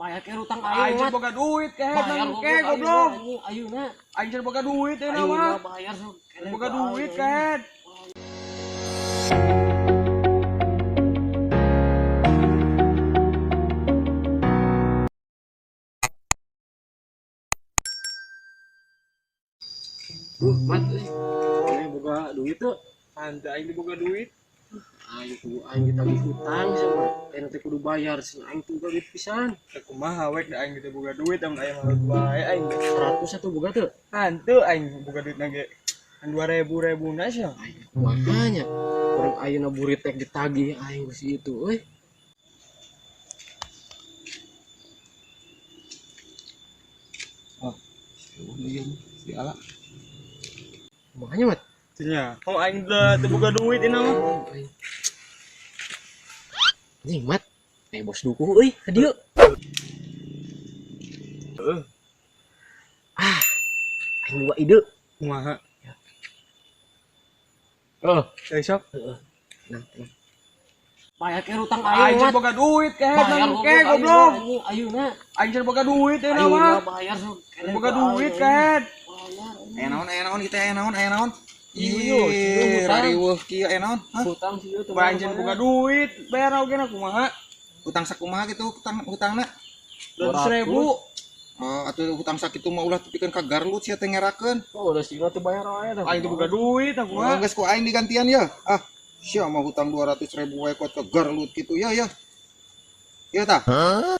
Bayar ke utang aing. Aing boga duit ke nangke goblok. Ayeuna. Aing boga duit ayeuna mah. Bayar sok. Boga duit ke. Mat, aing boga duit tuh. Anda aing boga duit. Aing kudu aing ditagih hutang sama. Aing teh kudu bayar sih aing tuh duit pisan. Teh kumaha wek da aing teh boga duit amun aya mah bae aing. 100 atuh boga teu? Hanteu aing boga duit na ge. 2000 ribuna sia. Aing kumaha nya. Urang ayeuna burit tek ditagih aing ku si itu euy. Oh, si ala. Makanya mat. Nya, oh aing teu boga duit ini mah. Anjing mat, eh bos dukuh euy, ka dieu. Heeh. Ah, aing boga ide. Kumaha? Oh, eh sok. Heeh. Nah, bayar ke utang aing. Aing boga duit ke nangke goblok. Ayeuna. Aing boga duit ayeuna mah. Bayar sok. Boga duit ke. Aya naon kita aya naon aya naon. Iya, rariweuh kieu aya naon? Hutang sih ieu teh. Bae boga duit, bayar oge na kumaha? Hutang sakumaha kitu hutang hutangna? 200.000. Oh, atuh hutang sakitu mah ulah tepikeun ka garlut sia teh ngerakeun. Oh, udah sih teu bayar wae tah. Aing teu boga duit aku mah. Geus ku aing digantian ya. Ah, sia mah hutang 200.000 wae kuat ka garlut kitu ya ya. Ieu tah.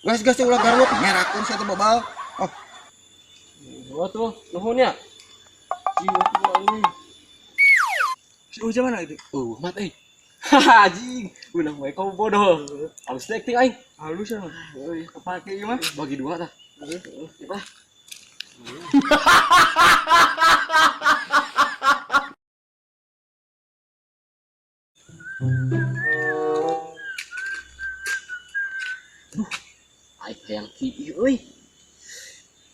Geus geus ulah garlut ngerakeun sia teh babal. Oh. Oh tuh, nuhun ya. Iya, ini. Si Uja mana itu? Oh, mat euy. Haha, anjing. Ulah wae kau bodoh. Halus acting aing. Halus ya. Euy, kepake ieu mah. Bagi dua tah. Heeh, ah. Duh, aing hayang kieu euy.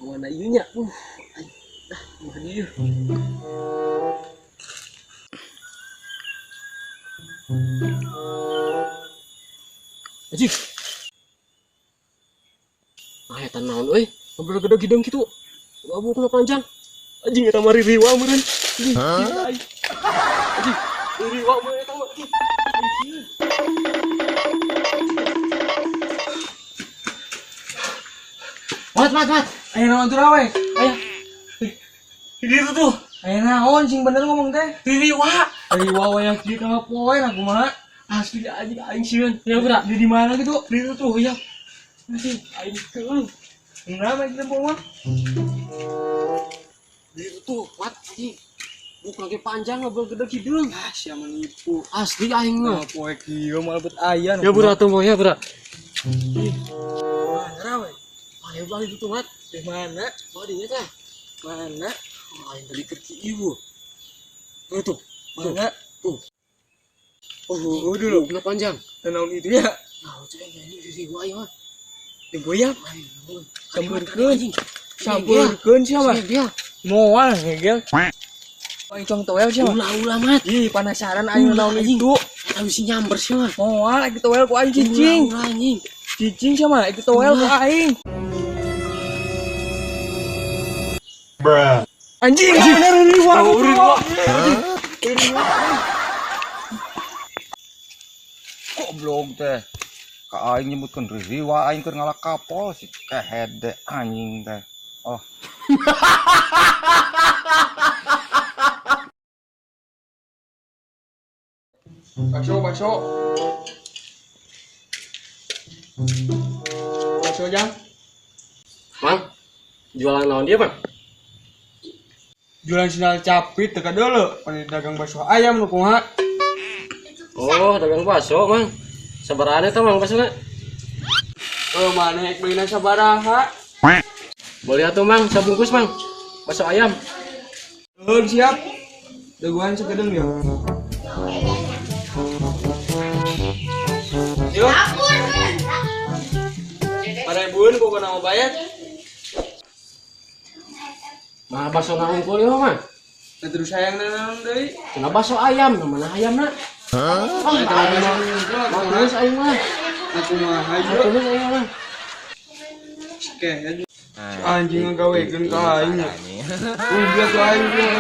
Mana ieu nya? Aing dah mah dieu. Anjing. Ah, eta naon euy? Ngobrol gede gideng kitu. Babukna panjang. Anjing eta mah ririwa meureun. Anjing, anjing, ririwa meureun eta mah. Anjing. Mat, mat, mat. Aya naon tuh rawe? Aya. Di ditu tuh. Aya naon sing bener ngomong teh? Ririwa. Ririwa wayah kieu ka poe aku mah. Asli anjing aing sieun. Ya bra, di mana gitu? Di ditu tuh ya. Anjing aing keun. Kenapa itu tempo mah? Di ditu tuh, mat anjing. Buka lagi panjang ngobrol gede hideung. Ah, sia menipu. Asli aing mah. Poe kieu mah lebet aya. Ya bra tuh ya bra. Mana rawe? Ayo balik itu mat. Di mana? Oh, dinya teh. Mana? Oh, aing tadi keur kieu. Tuh tuh. Mana? Tuh. Oh, dulu. Kenapa panjang? Naon itu ya? Nah, cek ini di gua ieu mah. Di goyang. Sampeurkeun. Sampeurkeun sia mah. Dia. Moal ngegel. Aing cong toel sia mah. Ulah-ulah mat. Ih, penasaran aing naon itu. Eta bisi nyamber sia mah. Moal aing toel ku aing cicing. Ulah anjing. Cicing sia mah aing toel ku aing. Bruh. Anjing, bener riwa. Riwa. Goblok teh. Ka aing nyebutkeun riwa aing keur ngalak kapol si kehede anjing teh. Oh. Bakso, bakso. Bakso jang. Mang, jualan naon dia, Bang? Jualan sendal capit teka dulu, pan dagang bakso ayam nu kumaha. Oh, dagang bakso, Mang. Sabaraha eta Mang baksona? Oh, mana ek beulina sabaraha? Boleh atuh Mang, sabungkus Mang. Bakso ayam. Oh, siap. Daguan sakedeung ya. Yo. Parebueun pokona mah bayar. Mah bakso na unggul ieu mah. Teu terus hayang naon deui? Cenah bakso ayam, mana ayamna? Hah? Ah, terus aing mah. Aku mah hayu. Terus aing mah. Oke, si anjing ngagawekeun ka aing nya. Udah tuh aing dia.